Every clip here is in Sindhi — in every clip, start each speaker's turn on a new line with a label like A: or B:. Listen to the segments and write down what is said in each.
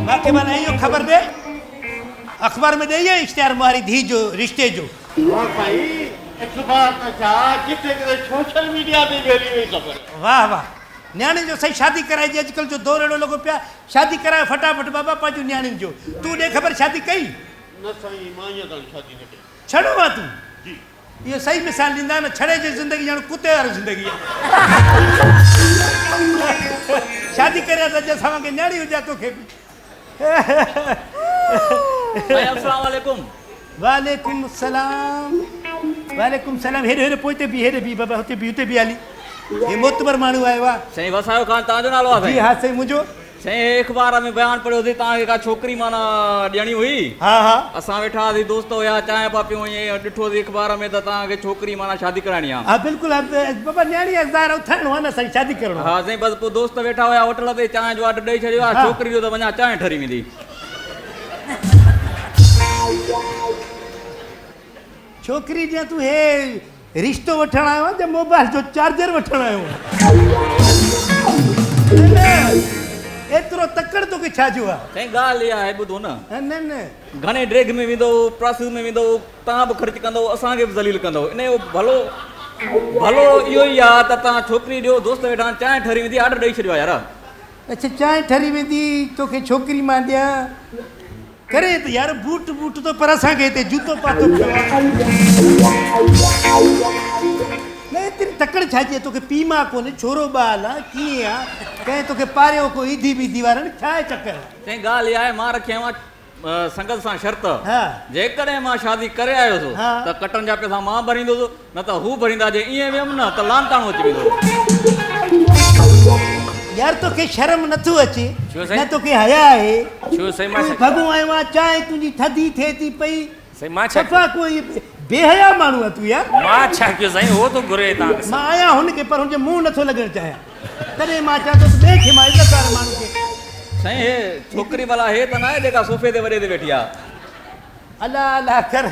A: مانکي معنيٰ اهو خبر ڏي اخبار ۾ ڏئي آئي اشتهار مهاري ڌيء جو رشتي جو.
B: ها سائين اخبار ته ڇا جتي ڪٿي سوشل ميڊيا تي به هلي وئي خبر.
A: واه واه نياڻين جو سائين شادي ڪرائجي اڄڪلهه جو دور اهڙو لڳو پيو آهي شادي ڪرايو فٽافٽ بابا پنهنجون نياڻين جو تون ڏي خبر شادي ڪئي.
B: نه سائين مان اڃا تائين شادي نه ڪئي.
A: ڇڙو آ تون.
B: جي.
A: اهو صحيح مثال ڏيندا نه ڇڙي جي زندگي ڄڻ ڪتي واري زندگي آ. شادي ڪري ها ته اڄ اسان وانگي نياڻي هجي ها توکي به.
C: سائين السلام عليڪم.
A: وعليڪم السلام وعليڪم السلام هيڏي هيڏي پوئتي بيهه هيڏي بيهه بابا هتي بيهه هتي بيهه هالي هي معتبر ماڻهو آيو آ.
C: سائين وسايو خان توهان جو نالو آ سائين.
A: جي ها سائين منهنجو.
C: سائين هي اخبار ۾ بيان پڙهيو سين توهان کي ڪا ڇوڪري معنيٰ ڏيڻي هئي.
A: ها ها.
C: اسان ويٺا هئاسين دوست هيا چانهه پيا پيون ائين ڏٺو سين اخبار ۾ ته توهان کي ڇوڪري معنيٰ شادي ڪرائڻي آ.
A: ها بلڪل ها بابا نياڻي آ ظاهر اٿارڻو آ نه اسان کي شادي ڪرڻو آ.
C: ها سائين بس پوء دوست ويٺا هيا هوٽل تي چانهه جو آرڊر ڏئي ڇڏيو آ ڇوڪري جو ته وڃان چانهه ٺري ويندي.
A: ڇوڪري جيئن تون هي رشتو وٺڻ آيو آهين يا موبائل جو چارجر وٺڻ آيو آهين؟ نه نه ايترو تڪڙ توکي ڇا جو آهي؟
C: سائين ڳالهه اها آهي ٻڌو نه.
A: نه نه.
C: گهڻي ڊيگهه ۾ ويندؤ پراسيس ۾ ويندؤ توهان به خرچ ڪندؤ اسان کي به ذليل ڪندؤ ان جو ڀلو ڀلو اهو ئي آهي ته توهان ڇوڪري ڏيو دوست ويٺا آهن چانهه ٺري ويندي آرڊر ڏئي ڇڏيو آهي يار.
A: اڇا چانهه ٺري ويندي توکي ڇوڪري مان ڏيان. ڪري ته يار بوٽ بوٽ ٿو پر اسان کي هتي جوتو پاتو پيو آ. نه ايتري تڪڙ ڇا جي توکي پيء ماء ڪونهي ڇورو ٻال آ ڪيئن آ ڪنهن توکي پاريو ڪو ايڌي بيڌي وارن ڇا آهي چڪر.
C: سائين ڳالهه اها آهي مان رکي آيو آهيان سنگت سان شرط جيڪڏهن مان شادي ڪري آيس ته ڪٽن جا پئسا مان ڀريندس نه ته هو ڀريندا جي ائين ويم نه ته لعنتاڻو اچي ويندو.
A: يار توکي شرم نٿو اچي
D: ڇو سائين؟
A: نه توکي حيا آهي
D: ڇو سائين مان
A: تون
D: ڇا
A: ڀڳو آيو آهين چانهه تنهنجي ٿڌي ٿئي ٿي پئي
D: سائين مان ڇا
A: صفا ڪو هي بي حيا ماڻهو آهين تون يار.
D: مان ڇا ڪيو سائين هو ٿو گهري توهان کي
A: مان آهيان هن کي پر هن جي منهن نٿو لڳڻ چاهيان تڏهن مان چوان ٿو ته ٻئي کي مان عزت واري ماڻهو کي.
C: سائين هي ڇوڪري ڀلا هي ته ناهي جيڪا صوفي تي وڏي تي ويٺي آهي.
A: الله الله ڪر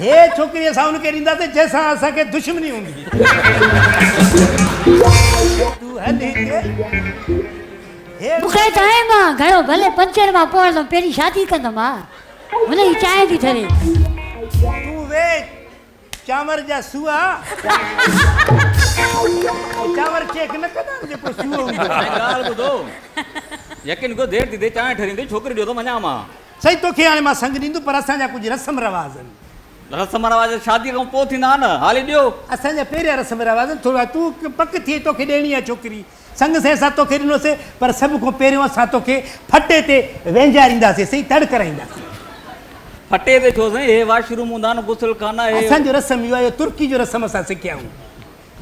A: هي ڇوڪري اسان ان کي ڏينداسين جنهن سان اسان کي دشمني هوندي. تون هل هتي هي.
E: مون کي ٽائيم آ گهڻو ڀلي پنچر مان پوندم پهرين شادي ڪندم ها هن جي چانهه ٿي ٺري.
A: تون ويهه چانور جا سوئا چانور چيڪ نه ڪندا آهن جيڪو سوئو هوندو آهي.
C: سائين ڳالهه ٻڌو يقين ڪيو دير ٿي ٿئي چانهه ٺري ويندي ڇوڪري ڏيو ته وڃان مان.
A: سائين توکي هاڻي مان سنگ ڏيندم پر اسان جا ڪجهه رسم رواج آهن.
C: رسم رواج شاديء کان پوء ٿيندا آهن نه هالي ڏيو.
A: اسان جا پهريان رسم رواج آهن ٿورا تون پڪ ٿئي توکي ڏيڻي آهي ڇوڪري سنگ سائين اسان توکي ڏنوسين پر سڀ کان پهريون اسان توکي ڦٽي تي وينجارينداسين سائين تڙ ڪرائينداسين.
C: ڦٽي تي ڇو سائين هي واش روم هوندا آهن غسل خانا هي.
A: اسان جو رسم اهو آهي اهو ترڪي جو رسم اسان سکيا آهيون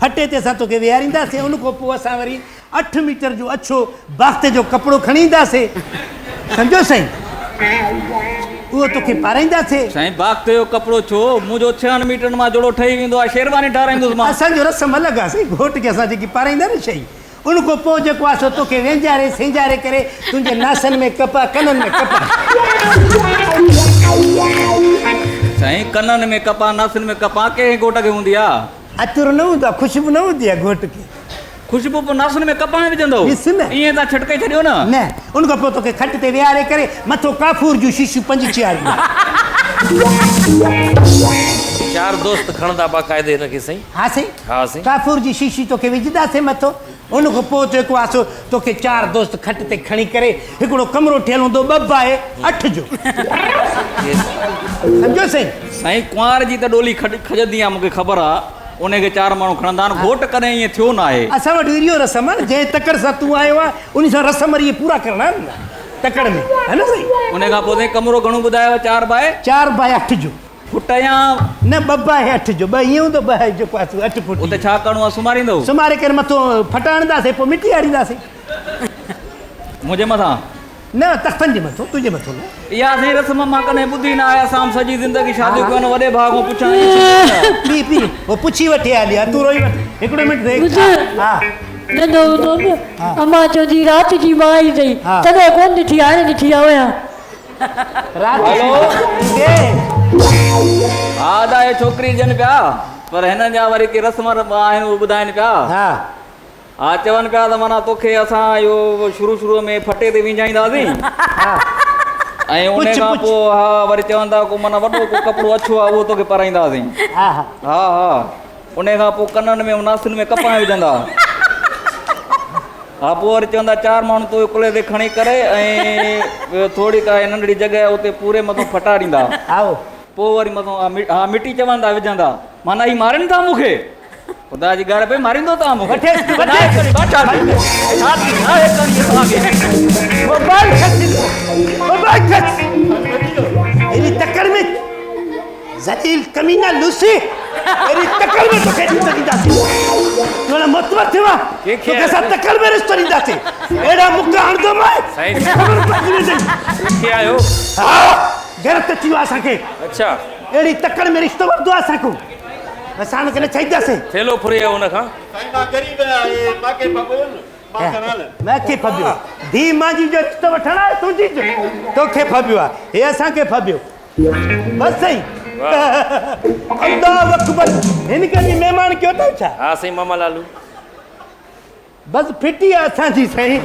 A: ڦٽي تي اسان توکي ويهارينداسين ان کان پوء اسان وري اٺ ميٽر جو اڇو باختي جو ڪپڙو کڻي اينداسين سمجهيو سائين اهو توکي پارائينداسين.
C: سائين باختي جو ڪپڙو ڇو منهنجو ڇهن ميٽرن مان جوڙو ٺهي ويندو آهي شيرواني ٺهرائيندس مان.
A: اسان جو رسم الڳ آهي سائين گهوٽ کي اسان جيڪي پارائيندا نه شئي ان کان پوء جيڪو آهي سو توکي وينجاري سينجاري ڪري تنهنجي ناسن ۾ ڪپهه ڪنن ۾ ڪپهه.
C: سائين ڪنن ۾ ڪپهه ناسن ۾ ڪپهه ڪنهن گهوٽ کي هوندي آهي.
A: عطر نه هوندو آهي خوشبو نه هوندي آهي گهوٽ کي.
C: خوشبو پوء ناسن ۾ ڪپهه وجهندو.
A: ڏس نه.
C: ائين تان ڇٽڪي ڇڏيو نه.
A: نه ان کان پوء توکي کٽ تي ويهاري ڪري مٿو ڪافور جون شيشيون پنج چياريندو.
D: چار دوست کڻندا باقاعدي هن کي سائين.
A: ها سائين.
D: ها سائين.
A: ڪافور جي شيشي توکي وجهنداسين مٿو ان کان پوء جيڪو آهي سو توکي چار دوست کٽ تي کڻي ڪري هڪڙو ڪمرو ٺهيل هوندو ٻه باء اٺ جو. سمجهيو سائين.
C: سائين ڪنوار جي ته ڏولي کڄندي آ مونکي خبر آ انهي کي چار ماڻهو کڻندا آهن گهوٽ ڪڏهن ائين ٿيو ناهي.
A: اسان وٽ اهو رسم آهي نه جنهن تڪڙ سان تون آيو آهين انهي سان رسم وري اهي پورا ڪرڻا آهن نه تڪڙ ۾ ها نه سائين.
C: انهي کان پوء سائين ڪمرو گهڻو ٻڌايو چار باء.
A: چار باء اٺ جو.
C: فٽ يا.
A: نه ٻه باء اٺ جو ٻه ائين هوندو ٻه جيڪو آهي سو اٺ فٽ.
C: اتي ڇا ڪرڻو آهي سمهاريندو.
A: سمهاري ڪري مٿو ڦٽا هڻنداسين پوء مٽي هارينداسين.
C: منهنجي مٿان.
A: نه تختن جي مٿو تنهنجي مٿو نه.
C: اها سائين رسم مان ڪڏهن ٻڌي نه آهي اسان به سڄي زندگي شاديون ڪيون آهن وڏي ڀاء کان پڇان ائين ٿيندو نه.
A: پي پي هو پڇي وٺي هلي ها تون روئي وٺ هڪڙو منٽ ديک
E: ٻڌ
A: ها.
E: ننڍو هوندو هوم امان چوندي هئي رات جي ماء ايندئي تڏهن ڪونه ڏٺي هاڻي ڏٺي آهيان.
A: رات جي
C: ها ادا اهي ڇوڪري ڏين پيا پر هنن جا وري ڪي رسم آهن اهي ٻڌائين پيا.
A: ها.
C: ها چون پيا ته معنيٰ توکي اسان اهو شروع شروع ۾ ڦٽي تي وينجهائينداسين ۽ ان کان پوء ها وري چون ٿا ڪو معنيٰ وڏو ڪو ڪپڙو اڇو آهي اهو توکي پارائينداسين.
A: ها ها.
C: ها ها ان کان پوء ڪنن ۾ ناسن ۾ ڪپهه وجهندا. ها پوء وري چوندا چار ماڻهو توکي ڪلهي تي کڻي ڪري ۽ ٿوري ڪا ننڍڙي جڳهه اتي پوري مٿون ڦٽا ڏيندا.
A: آئو.
C: پوء وري مٿون ها مٽي چون ٿا وجهندا. معنيٰ هي مارين ٿا مون کي. خدا جي ڳالهه پئي ماريندو توهان مون کي.
A: وٺيس وٺيس.
C: شادي ناهي ڪرڻي توهان کي.
A: موبائل کس موبائل کس. ايڏي تڪڙ ۾ ذليل ڪمينا لوسي ايڏي تڪڙ ۾ توکي رشتو ڏينداسين تون اهڙا معتبر ٿيو آهين توکي اسان تڪڙ ۾ رشتو ڏينداسين اهڙا مڪا هڻندومانء خبر پئجي ويندئي
D: ڪٿي آهيو؟
A: ها غيرت اچي ويو آهي اسان کي
D: اڇا
A: اهڙي تڪڙ ۾ رشتو ورتو آهي اسان کان اسان هن کي نه ڇڏينداسين.
D: ٿيلهو ڦري آيو هن کان.
B: سائين مان غريب آهيان هي مان کي ڦٻيو نه مان کڻان نه.
A: مان کي ڦٻيو ڌيء مانجي جو رشتو وٺڻ آيو تنهنجي جو توکي ڦٻيو آهي هي اسان کي ڦٻيو. بس سائين الله اڪبر هن کي به مهمان ڪيو اٿو ڇا؟
D: ها سائين ماما لالو.
A: بس ڦٽي آ اسان جي سائين.